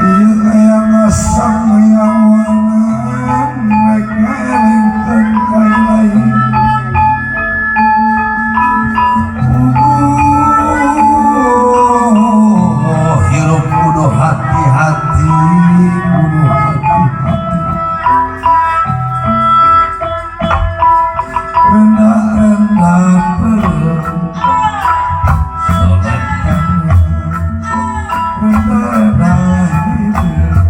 Ieu aya ngasangyawangan rek ngaelengkeun ka Ilahi. Oh, hirup kudu hati-hati, kudu hati-hati. Rendah-rendah perlu sholat tangan, rendah-rendah hidup,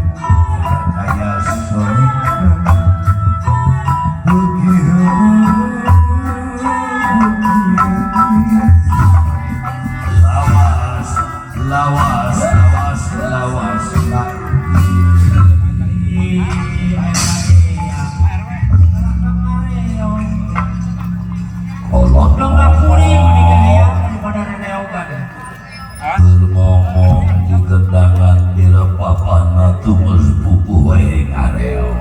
kaya solekan, beuki heueuh, beuki lawas, lawas, lawas, lawas, kolot. Keur ngomong di gendangan di repapana tumus pupuh wae ngareog.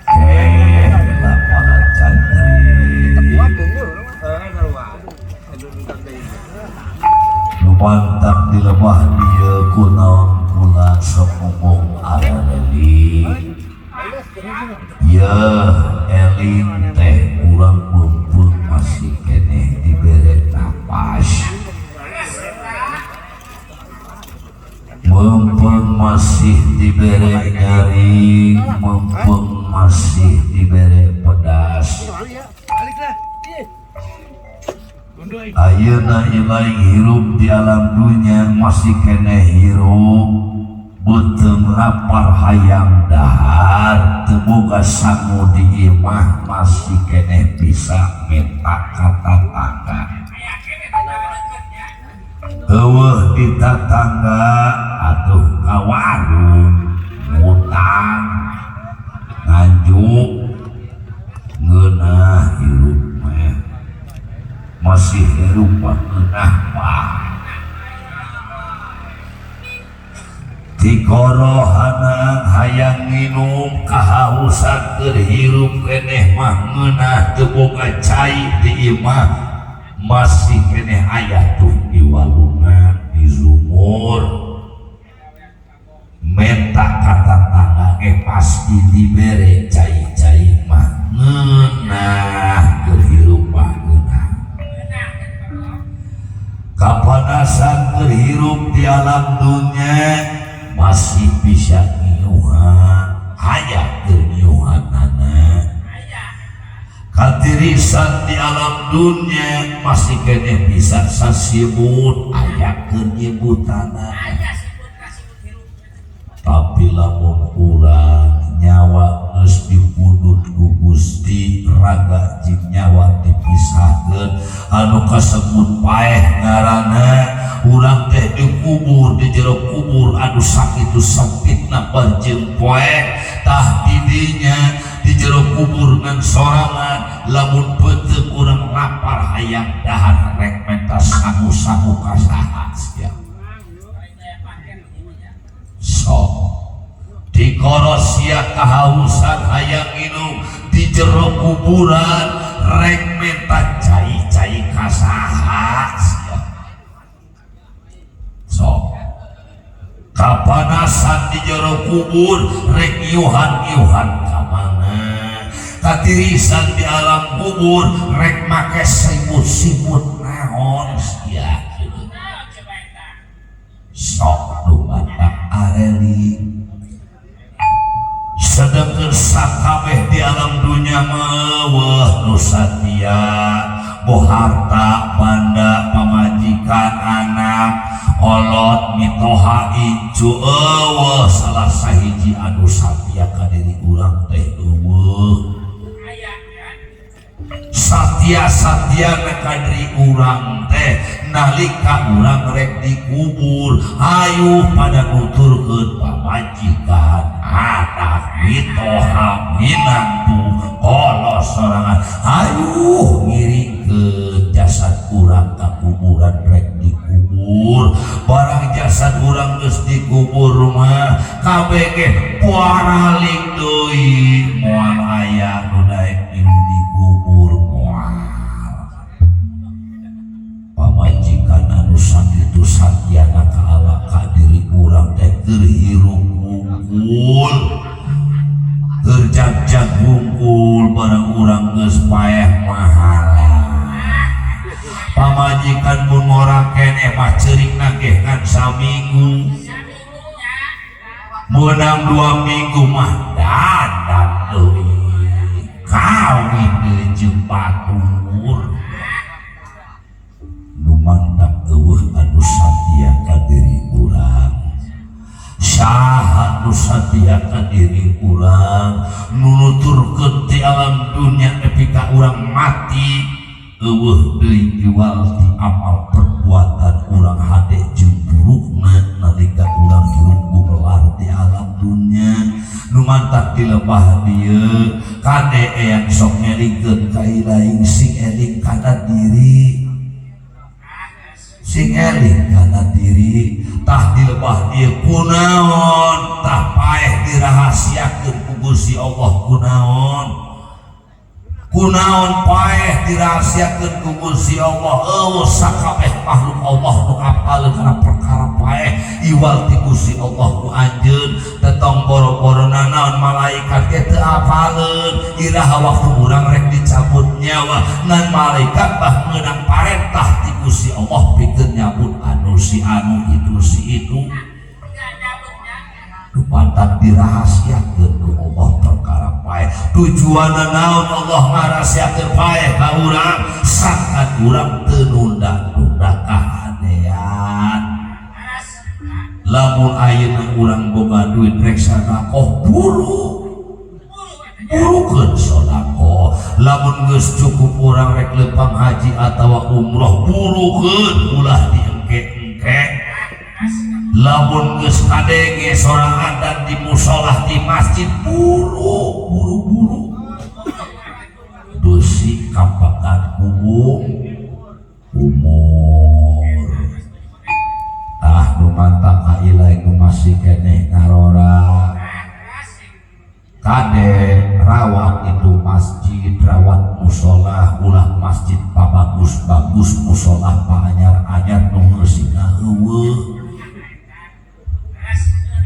Keh lapangan cantrik. Nu mantap di lemah dieu kunaon kula sok ngomong arareli. Yeuh eling teh urang mumpung masih keneh dibere napas. Mumpung masih dibere nyaring, mumpung masih dibere pedas. Ayeuna ilaing hirup di alam dunya masih keneh hirup, beuteung lapar hayang dahar, teu boga sangu di imah masih keneh bisa minta ka tatangga. Eueuh di tatangga atuh ka warung ngutang nganjuk ngeunah hirup mah masih hirup mah ngeunah mah. Tikorohanang hayang nginum kahausan keur hirup keneh mah ngeunah teu boga cai di imah masih keneh aya tuh di walungan di sumur menta ka tatangga ge pasti dibere cai-cai mah ngeunah keur hirup mah ngeunah. Kapanasan keur hirup di alam dunya masih bisa ngiuhan aya keur ngiuhanana. Katirisan di alam dunya masih keneh bisa sasibut aya keur nyibutana. Tapi lamun urang nyawa geus dipundhut ku Gusti, raga jeung nyawa dipisahkeun anu kasebut paeh ngaranna, urang teh dikubur di jero kubur anu sakitu sempitna barjeun poek. Tah didinya di jero kubur ngan sorangan lamun peuteung urang lapar hayang dahar rek menta sangu-sangu ka saha sia. Sok dikoro sia kahausan hayang minum di jero kuburan rek menta cai-cai ka saha sia. Sok kapanasan di jero kubur rek ngiuhan-ngiuhan ka mana. Katirisan di alam kubur rek make sibut-sibut naon sia. Sok nu matak areli sedengkeun sakabeh di alam dunya mah nu satia boh harta banda pamajikan anak kolot mitoha incu eueuh salah sahiji anu satia ka diri urang teh eueuh. Satia-satiana ka diri urang teh nalika urang rek dikubur hayu pada nuturkeun pamajikan anak mitoha minantu kolot sorangan hayu ngiringkeun jasad urang ka kuburan rek dikubur. Barang jasad urang geus dikubur mah kabeh ge paralik deui moal aya nu daek milu dikubur moal. Pamajikan anu sakitu satiana ka awak ka diri urang teh Keur hirup wungkul, keur jag-jag wungkul, barang urang geus paeh mahala. Pamajikan mun ngora keneh mah ceurikna ge ngan saminggu, meunang 2 minggu mah dandan deui, kawin deui jeung batur. Nu mantap euweuh anu satia ka diri urang. Saha nu satia ka diri urang, nu nuturkeun ti alam dunya nepi ka urang mati? Euweuh deui jual ti amal perbuatan urang, hade jeung burukna nalika urang hirup gumelar di alam dunya. Nu mantak di lebah dieu, kade eyang sok ngelingkeun ka ilaing, sing eling kana diri, sing eling kana diri. Tah, di lebah dieu kunaon tah paeh dirahasiakeun ku Gusti Allah? Kunaon, kunaon paeh dirahasiakeun ku Gusti Allah? Euweuh sakabeh makhluk Allah nu apaleun kana perkara paeh iwal ti Gusti Allah ku anjeun. Tetong boro-boro nanaon, malaikat ge teu apaleun iraha waktu urang rek dicabut nyawa. Ngan malaikat bah meunang parentah ti Gusti Allah pikeun nyabut anu si anu itu si itu. Nu pantat dirahasiakeun ku Allah perkara paeh. Tujuanna naon Allah ngarahasiakeun paeh ka urang? Sangkan urang teu nunda-nunda kahadean. Lamun ayeuna urang boga duit rek sedekah, buru burukeun sedekah. Lamun geus cukup urang rek lempang haji atawa umroh, burukeun, ulah diengke-engke. Lamun geus kadenge sora adan di musolah, di masjid, buru buru buru, besi kapakan kubung umur. Tah, nu mantap ka ilaing nu masih keneh ngarora, kade rawat itu masjid, rawat musola. Ulah masjid pabagus-bagus, musola paanyar-anyar, nu eusina euweuh.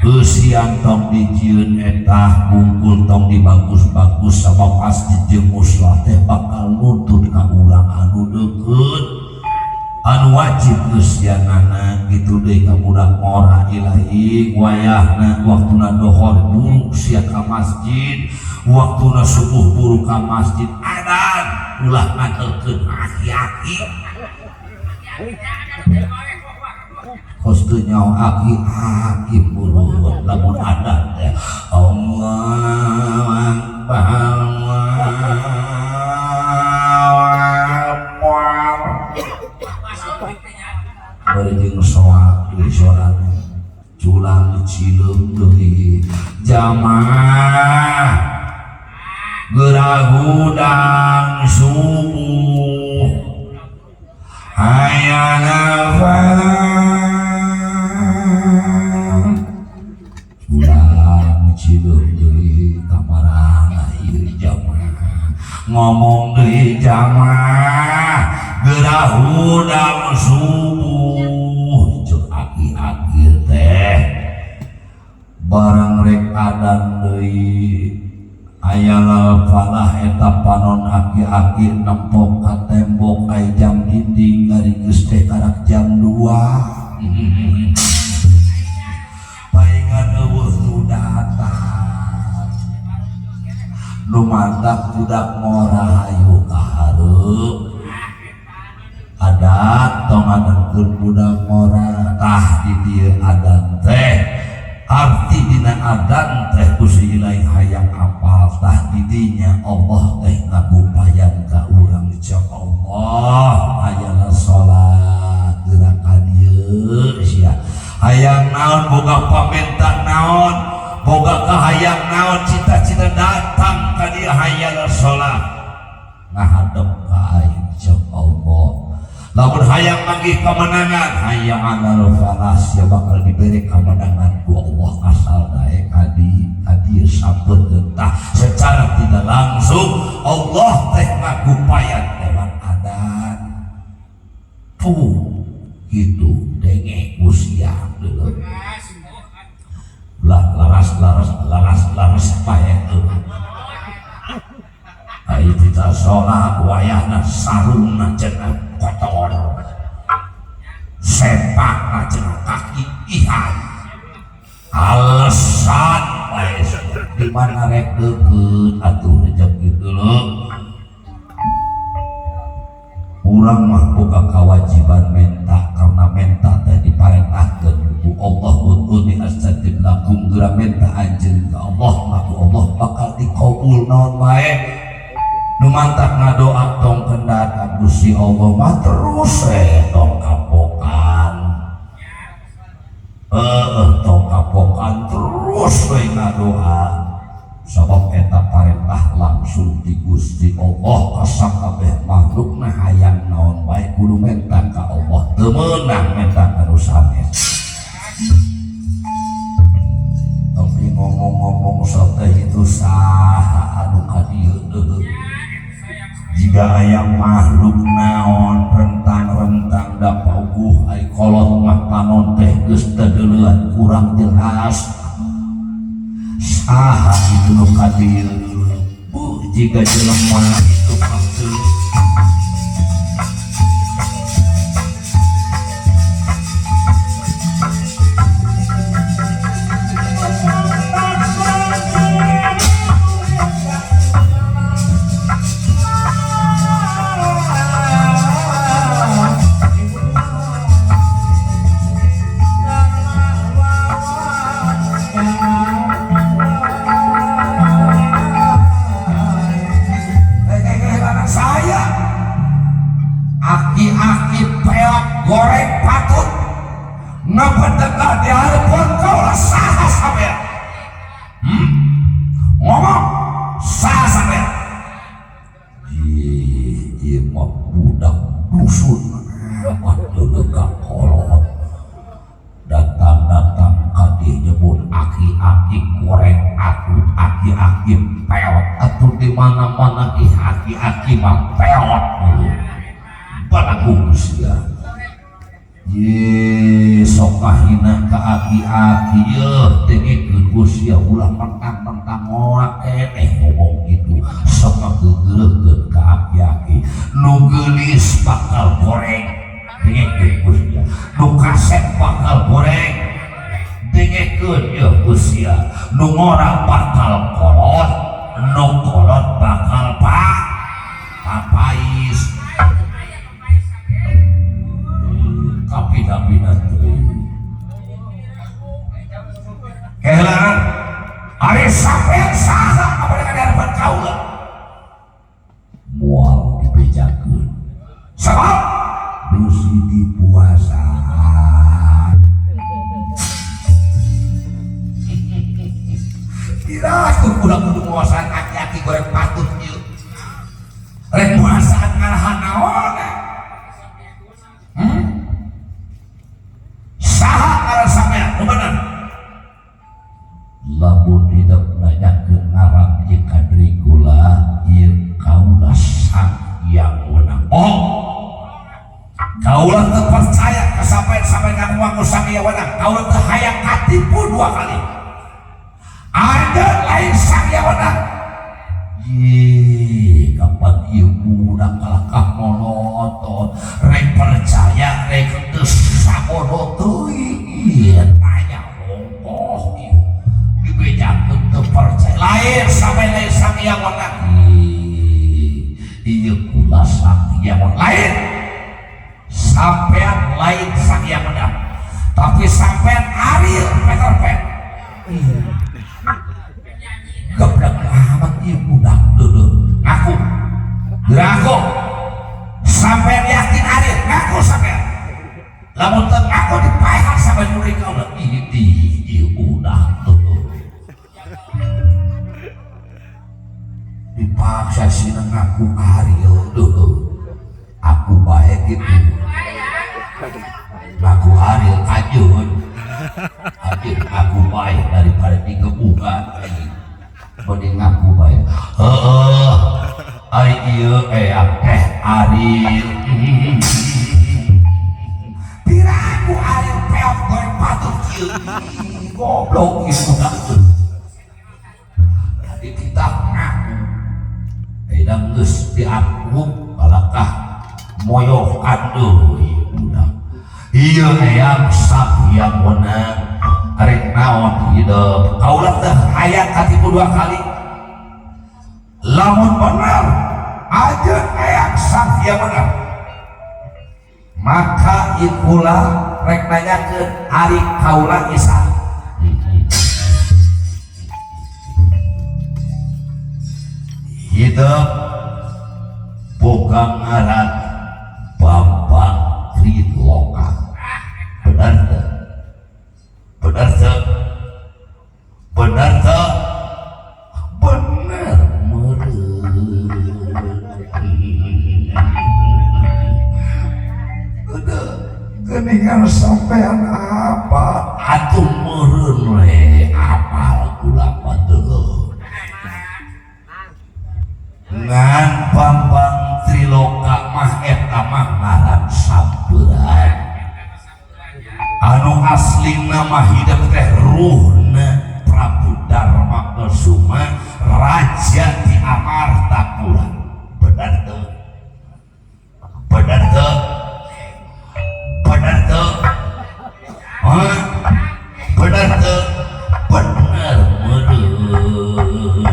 Eusian tong dijieun eta bungkul, tong dibagus-bagus, sabab masjid jeung musala teh bakal nuntut ka urang anu deukeut, anu wajib eusianana. Kitu deui ka budak ngora ilahi, wayahna waktuna dohor buru sia ka masjid, waktuna subuh buru ka masjid. Adan ulah ngandelkeun aki-aki, kos teu nyaho aki-aki buru lamun adan teh Allah Akbar, Allah Akbar. Bari jeung soak deui sorana, culang cileung deui. Jamaah, geura hudang subuh, hayya falah. Culang cileung deui, kamarana ieu jamaah? Ngomong deui, jamaah, geura hudang subuh, cek aki-aki teh. Barang rek adan deui, aya falah, eta panon aki-aki nempok ka tembok. Aya jam dinding, ari geus teh karak jam 2, paingan euweuh nu datang. Nu mantap budak ngora, hayu ka hareup, adan tong ngadankeun budak ngora. Tah, di dieu adan teh, arti dina adan teh Gusti Ilahi hayang apal. Tah, di dinya Allah teh ngagupayan ka urang. Cek Allah, hayana salat, geura ka dieu sia. Hayang naon, boga pamenta naon, boga kahayang naon, cita-cita, datang ka dieu, hayana salat, ngahadep ka aing, cek Allah. Lamun hayang manggih kemenangan, hayya alal falah, ya bakal diberi kemenangan ku Allah asal daek kadi kadi sampeut. Tah, secara tidak langsung Allah teh ngagupayan lewat adan tuh gitu. Denge usia dulu. Lah laras laras laras laras paeh ai tita sholat wayahna sarungna cenah kotor sepakna cenah kaki ihan alasan bae di mana rek deukeut atuh rejeki deuleu. Urang mah boga kewajiban menta karena menta teh diparentahkeun ku Allah ud'uni astajib lakum geura menta anjeun ka Allah maka Allah bakal dikabul naon bae. Nu mantak ngadoa tong kendat ka Gusti Allah mah terus we tong kapokan. Tong kapokan terus we ngadoa. Sabab eta parentah langsung di Gusti Allah ka sakabeh makhlukna hayang naon bae kudu menta ka Allah teu meunang menta ka nu sanes. Tapi ngomong-ngomong sok teh itu saha anu ka dieu deui. Jika aya makhluk naon rentang-rentang da pauguh ai kolot mah panon teh geus teu deuleuan kurang jelas. Saha itu nu ka dieu bu jika jelema itu pasti aki-aki peot goreng patut ngapetengah di hadapan kaulah saha sampean. Ngomong saha sampean. Ieu mah budak dusun amat ka kolot datang-datang ka dieu nyebut aki-aki goreng atut aki-aki peot atuh di mana-mana ih aki-aki mah peot balagu sia. Ye sok kahina ka aki-aki yeuh dengekeun ku sia ulah mentang-mentang ora keneh ngomong kitu sok ngageugeureun ka aki-aki nu geulis bakal goreng dengekeun ku sia nu kasep bakal goreng dengekeun yeuh ku sia nu ngora bakal kolot nu kolot bakal papais. Kapina-pina teuing. Kehelaan ari sampean saha kepada hadapan kaula moal dibejakeun sabab bisi dipuasaan. Tidak kudu kudu muasaan aki-aki goreng patut ieu rek muasaan ngalahan naon. Saha ngaran sampean nu bener lamun hidup nanyakeun ngaran ieu kadri kula ieu kaula Sang Hyang Wenang. Oh kaula teu percaya ka sampean sampean ngaku-ngaku Sang Hyang Wenang kaula teu hayang katipu dua kali ada lain Sang Hyang Wenang. Ye kapan ieu budak kalakah monoton rek percaya rek teu sabodo teuing tanya ongkoh ieu dibejakeun teu percaya lain sampe lain Sang Hyang Wenang. Ieu kula Sang Hyang Wenang lain sampean lain Sang Hyang Wenang tapi sampean Ariel Peter Pan. Geblek amat ieu budak deuh ngaku ngaku sampean yakin Ariel ngaku sampean lamun teu ngaku dipaehan sampean murid kaula ieu budak deuh dipaksa sina ngaku Ariel deuh aku bae kitu ngaku Ariel kajeun kajeun aku bae daripada digebukan mending ngaku bae heueuh ari ieu eang teh Ariel piraku Ariel peot goreng patut ieu goblok ieu budak. Ieu hayang Sang Hyang Wenang arek naon hidup kaula teh hayang katipu dua kali. Lamun bener aja hayang Sang Hyang Wenang, maka ikula rek nanyakeun ari kaula isa. Hidup boga ngaran Bambang Triloka. Benar teu? Benar teu? Benar teu? Bener meureun. Udah geningan sampean apa? Atuh meureun we apal kula mah teu. Ngan Bambang Triloka mah eta mah ngaran sampean. Anu aslina mah hidup teh ruhna Prabu Darma Kesuma raja di Amartapura. Benar teu? Benar teu? Benar teu? Hah? Benar teu? Bener meureun.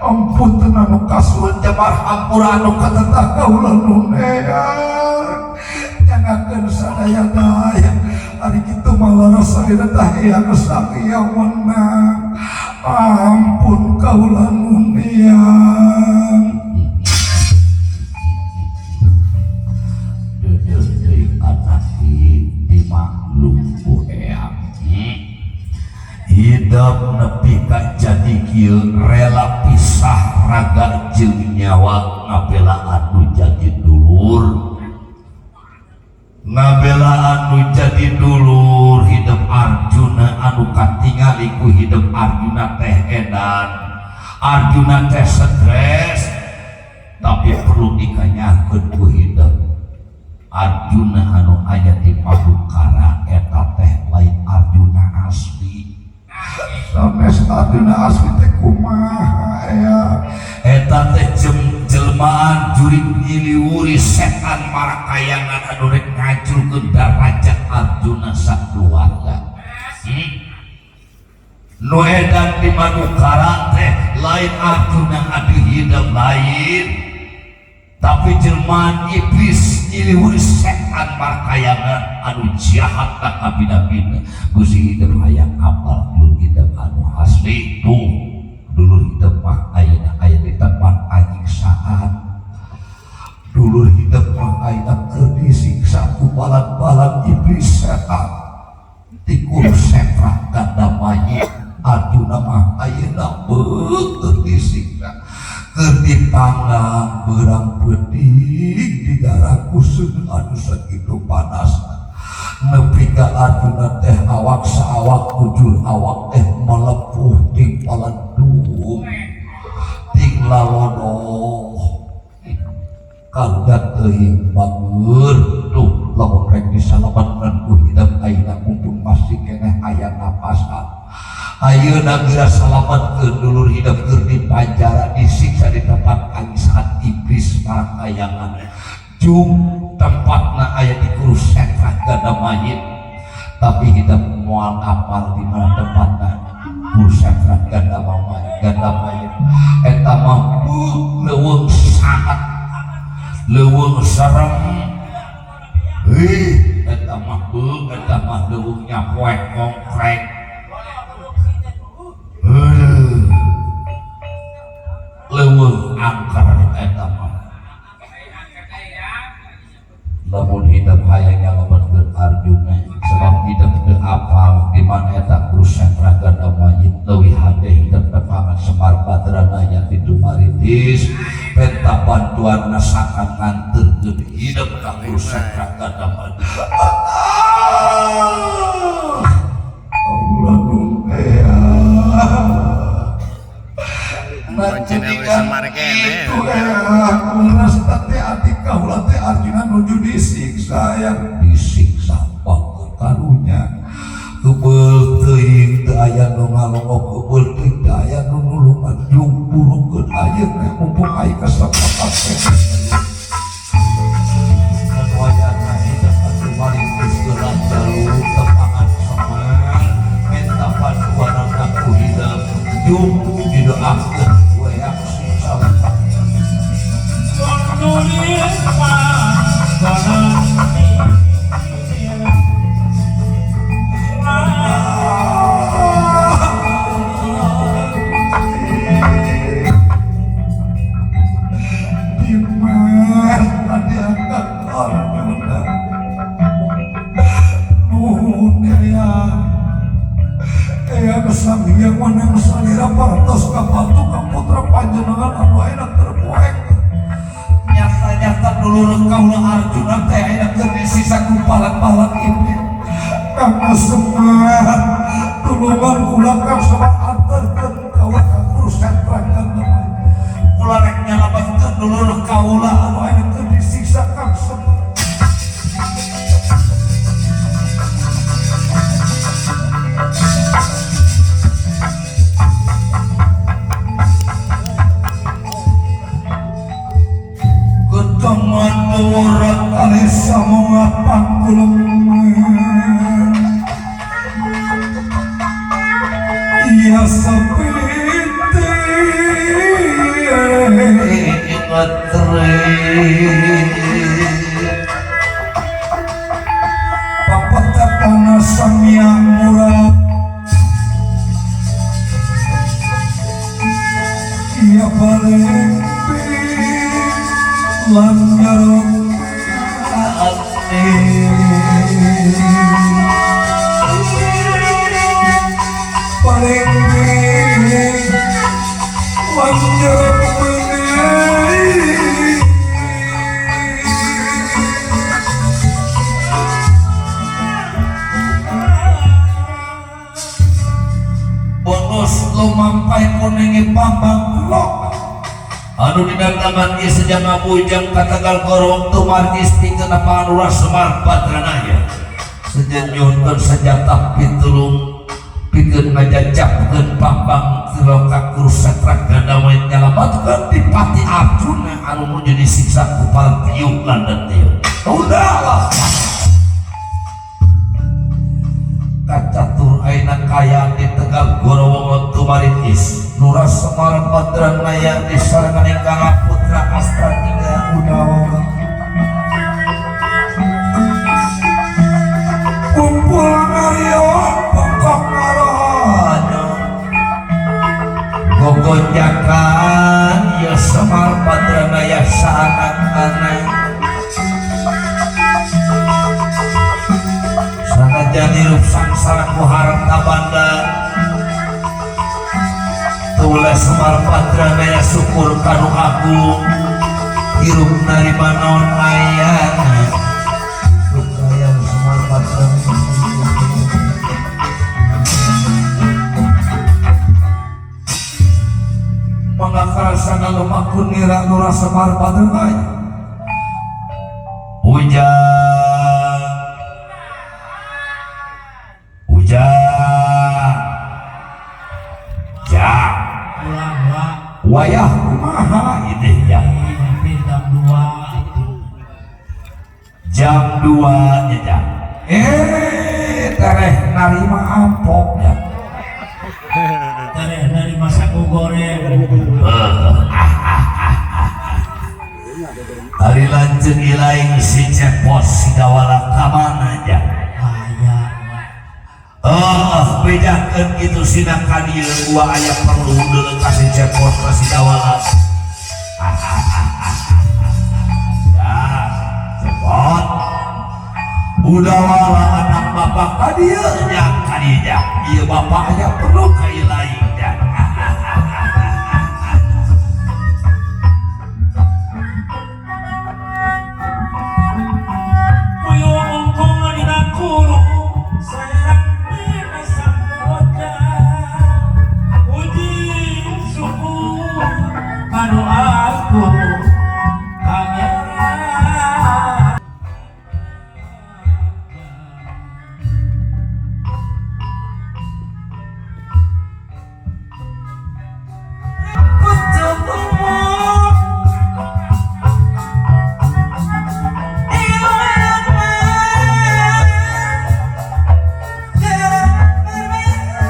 Ampun anu kasuhun jamar hampura anu katetah kaula nu neang nyangakeun sadaya-daya ari kitu mah leres salira tah hayang Sang Hyang Wenang. Ampun kaula nu neang. Deudeuh deui anak dimaklum ku eyang. Hidup nepi ka jadi kieu rela pisah raga jeung nyawa ngabelaan nu jadi dulur. Ngabelaan nu jadi dulur hidup Arjuna anu katingali ku hidup Arjuna teh edan. Arjuna teh stres tapi perlu dikanyakeun ku hidup. Arjuna anu aya di Madukara eta teh lain Arjuna asli. Sanes Arjuna asli teh kumaha ya? Eta teh jelmaan jurig nyiliwuri setan marakayangan anu rek ngajulkeun darajat Arjuna sakeluarga. Nu edan di Madukara teh lain Arjuna anu hidup lain, tapi jelmaan iblis nyiliwuri setan marakayangan anu jahat tak kabina-bina. Gusti hidup hayang apal dulur hidup anu asli tuh dulur hidup mah ayeuna aya di tempat anyiksaan. Dulur hidup mah ayeuna keur disiksa ku balan-balan iblis setan tikur setra gandamayi. Arjuna mah ayeuna beuh keur disiksa keur dipanggang beurang peuting digarang ku seuneu anu sakitu panasna. Nepi ka Arjuna teh awak saawak bujur awak teh melepuh ting palandung ting lalodoh karunya teuing bager tuh lamun rek disalametkeun ku hidup ayeuna mumpung masih keneh aya napasan. Ayeuna geura salametkeun dulur hidup keur dipanjara disiksa di tempat anyiksaan iblis marakayangan. Jung tempatna aya di Kurusetra Gandamayit, tapi hidup moal apal di mana tempatna Kurusetra Gandamayit. Eta mah leuweung sangat leuweung serem. Hih, eta mah beuh, eta mah leuweung nyapoek kongkrek. Leuweung angker eta mah. Lamun hidup hayang nyalametkeun Arjuna sebab hidup teu apal di mana eta Kurusetra Gandamayit leuwih hade hidup tepangan Semar Badranaya di Dumaritis penta bantuan nasakan nganterkeun hidup ka Kurusetra Gandamayit. Allah nu eyang. Kuncine wis Semar kene. Itu eyang leres teh ati kaula teh Arjuna nuju disiksa yang disiksa bangker karunya. Kebeul teuing teu aya nu ngalongok, kebeul teuing teu aya aya nu nulungan jung burukeun ayeuna mumpung aya kesempatan Dan wayahna hidup atuh maling geus geura jalu tepangan Semar minta bantuanana ku hidup jung didoakeun weak si sampak. Dimas tadi angkat Arjuna nuhun eyang eyang sami wenang salira parantos kabantu ka putra panjenengan anu ayeuna terpoek Nyata-nyata dulur kaula Arjuna teh ayeuna keur disisa ku palang-palang ini. Kang Semar tulungan kula Kang Semar anterkeun kaula ka Kurusetra Gandamaya. Kula rek nyalametkeun dulur kaula anu ayeuna keur disiksa Kang Semar. Ketengan murah kali samunga pangguleman iya sepiti ngetri papetetana samia murah iya paling lan nyarok paling lan nyarok. Bonus lumampai kuningi pambang kulok anu didatangan ieu sejang bujang ka Tegal Gorong tumargis pikeun lapangan Lurah Semar Badranaya sejen nyuhunkeun senjata pitulung pikeun ngajajapkeun pambang Tiloka Kurusetra Gandamaya nyalametkeun Dipati Arjuna anu nuju disiksa ku para tiuk lan tiuk. Udahlah kacatur ayeuna kaya di Tegal Gorowongo tumaritis Lurah Semar Badranaya disarengan ingkang putra Astra Tiga Udawa kumpul ngaryo pokok ngaronyo gogonjakan ya Semar Badranaya saanak-anak sanajan hirup sangsara ku harta banda tulah Semar Badranaya syukur kanu agung hirup narima naon ayana lukayan Semar Badranaya. Mangakarasana lumakun nira Lurah Semar Badranaya. Ujang ujang ja wayah kumaha ini ya jam 2 ya tereh narima ampok ya tereh narima sagu goreng. Hari lanceuk ilaing si cepos si dawala kamana ja aya bejakeun kitu sina ka dieu gua aya perlu deuleu ka si cepos ka si dawala. Ya cepot udawala anak bapak ka dieu nya ka dieu ja ieu bapak aya perlu ka ilaing.